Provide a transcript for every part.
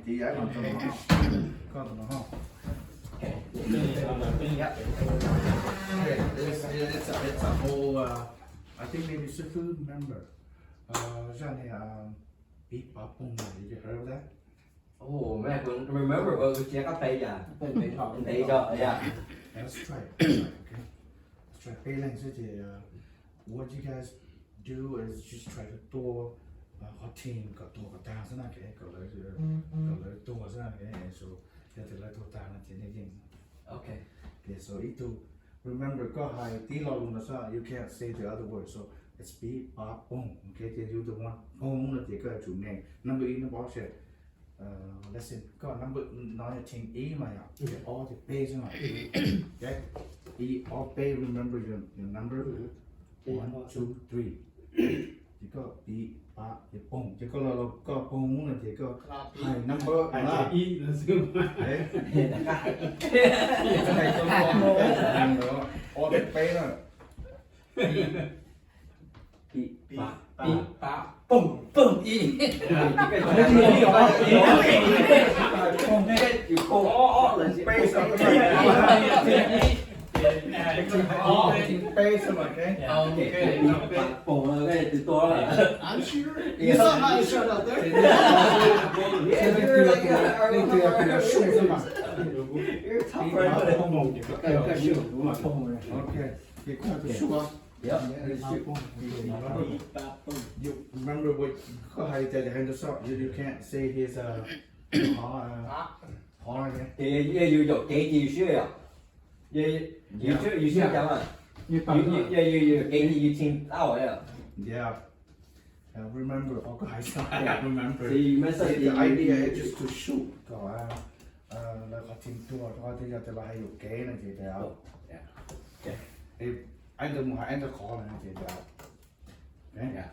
Koj tus no. Okay, it's, it's a, it's a whole, uh, I think maybe Sifo member. Uh, zaj no, um, Pib Pab Poog, did you hear of that? Oh man, I remember, but we check up, yeah. Ntev zog, yeah. Let's try it. Let's try it. Okay. Let's try it. Peb leeg xwb ces, uh, what you guys do is just try to tua, uh, qhov team kom tuag kom tag xwb na, okay? Kom lawv, kom lawv tuag xwb na, okay? So, yog tias lawv tuag tag no ces nej yeej. Okay. Okay, so ib tug, remember koj hais tib lo lus no xwb, you can't say the other word, so it's Pib Pab Poog, okay? Ces you the one, Poog no ces koj yuav tsum name number ib, number ob, let's say koj number no yog team ib mas yog, ces ob ces peb xwb mas. Okay, ib ob peb, remember your, your number. One, two, three. Ces koj Pib Pab ces Poog, ces koj los, los koj Poog no ces koj hais number na. Ob ces peb na. Pib Pab Poog, Poog ib. Peb xwb. Peb xwb mas, okay? Okay. Pib Pab Poog, okay, tus tua. I'm sure. You saw how I showed up there. Leej twg yog tus sub xwb mas. Pib Pab Poog. Okay, ces koj tus sub. Yep. You remember what, koj hais tias hais tus sub, you, you can't say his, uh, qhov, uh, qhov no. Ces yog yus yuam kev ces yus siab yom. Yus siab, yus siab cas mas. Yog yus yuam kev ces yus team out yom. Yeah. Uh, remember, oh, koj hais sai, I remember. So you mess up. See, the idea is just to shoot. Kom, uh, lawv qhov team tuag, qhov twg yog tias lawv hais yuam kev no ces tias. Ib ntawd mus hais ib ntawd qhov no ces tias. Okay? Yeah.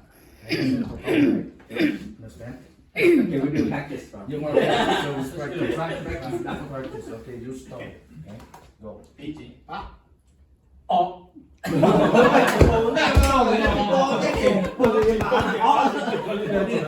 Understand? Okay, we do practice, bro. You want to practice? So we practice. Practice, practice. Practice. Okay, you start. Okay? Go. Pib Pab.